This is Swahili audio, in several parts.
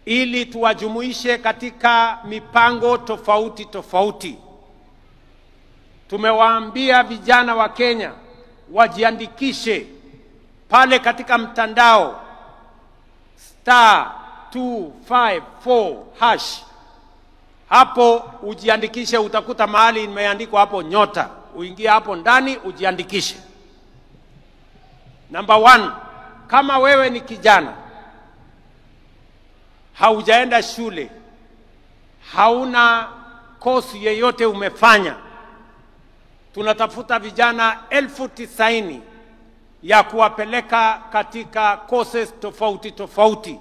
ili tuwajumuishe katika mipango tofauti tofauti. Tumewaambia vijana wa Kenya wajiandikishe pale katika mtandao *254#. Hapo ujiandikishe, utakuta mahali imeandikwa hapo nyota. Uingie hapo ndani ujiandikishe. Number 1, kama wewe ni kijana, haujaenda shule, hauna kosi yeyote umefanya, tunatafuta vijana 90,000 ya kuwapeleka katika courses tofauti tofauti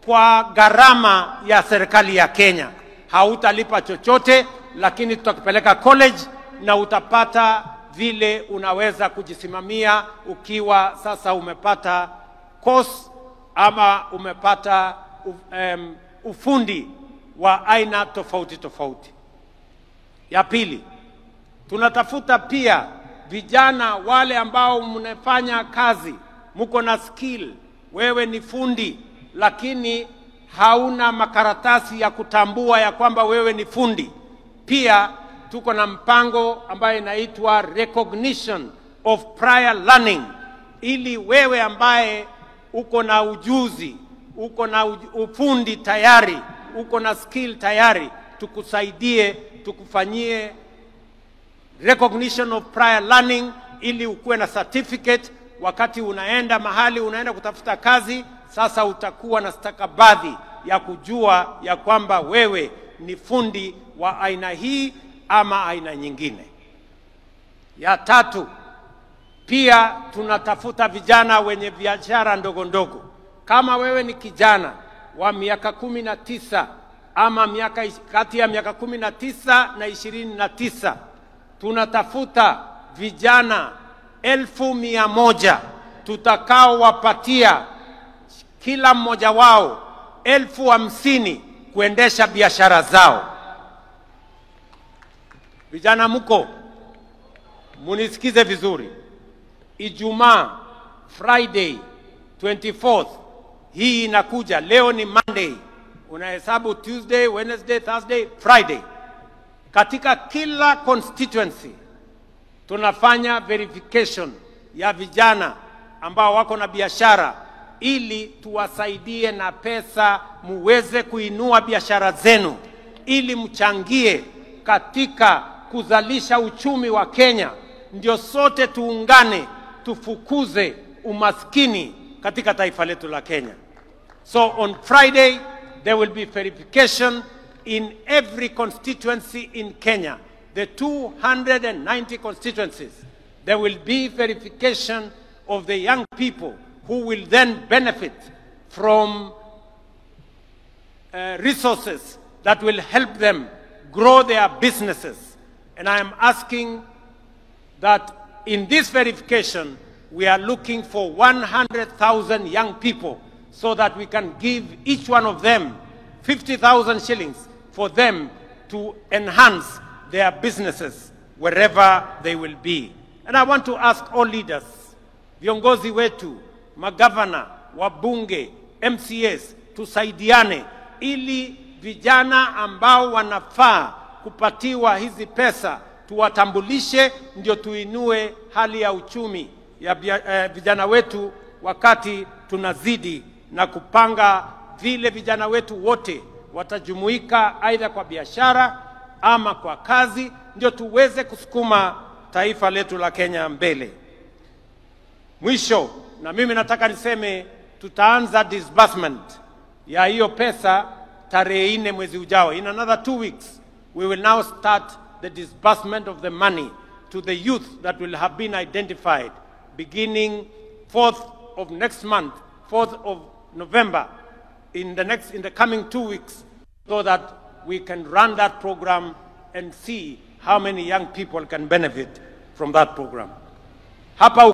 kwa gharama ya serikali ya Kenya. Hautalipa chochote, lakini tutakupeleka college na utapata vile unaweza kujisimamia ukiwa sasa umepata course ama umepata ufundi wa aina tofauti tofauti. Ya pili, tunatafuta pia vijana wale ambao mnafanya kazi, mko na skill, wewe ni fundi lakini hauna makaratasi ya kutambua ya kwamba wewe ni fundi. Pia tuko na mpango ambayo inaitwa recognition of prior learning, ili wewe ambaye uko na ujuzi, uko na ufundi tayari, uko na skill tayari, tukusaidie, tukufanyie recognition of prior learning ili ukuwe na certificate. Wakati unaenda mahali, unaenda kutafuta kazi, sasa utakuwa na stakabadhi ya kujua ya kwamba wewe ni fundi wa aina hii ama aina nyingine. Ya tatu, pia tunatafuta vijana wenye biashara ndogo ndogo. Kama wewe ni kijana wa miaka 19 ama miaka kati ya miaka 19 na 29, tunatafuta vijana 100,000 tutakao wapatia kila mmoja wao 50,000 kuendesha biashara zao. Vijana mko, munisikize vizuri. Ijumaa, Friday 24th, hii inakuja, leo ni Monday, unahesabu Tuesday, Wednesday, Thursday, Friday. Katika kila constituency tunafanya verification ya vijana ambao wako na biashara ili tuwasaidie na pesa muweze kuinua biashara zenu, ili mchangie katika kuzalisha uchumi wa Kenya. Ndio sote tuungane tufukuze umaskini katika taifa letu la Kenya. So on Friday there will be verification in every constituency in Kenya, the 290 constituencies. There will be verification of the young people who will then benefit from resources that will help them grow their businesses. And I am asking that in this verification, we are looking for 100,000 young people so that we can give each one of them 50,000 shillings for them to enhance their businesses wherever they will be. And I want to ask all leaders, viongozi wetu, magavana, wabunge, MCAs, tusaidiane ili vijana ambao wanafaa kupatiwa hizi pesa tuwatambulishe, ndio tuinue hali ya uchumi ya vijana wetu, wakati tunazidi na kupanga vile vijana wetu wote watajumuika aidha kwa biashara ama kwa kazi, ndio tuweze kusukuma taifa letu la Kenya mbele. Mwisho, na mimi nataka niseme tutaanza disbursement ya hiyo pesa tarehe 4 mwezi ujao. In another 2 weeks we will now start the disbursement of the money to the youth that will have been identified beginning 4th of next month, 4th of November, in the coming 2 weeks, so that we can run that program and see how many young people can benefit from that program. Hapa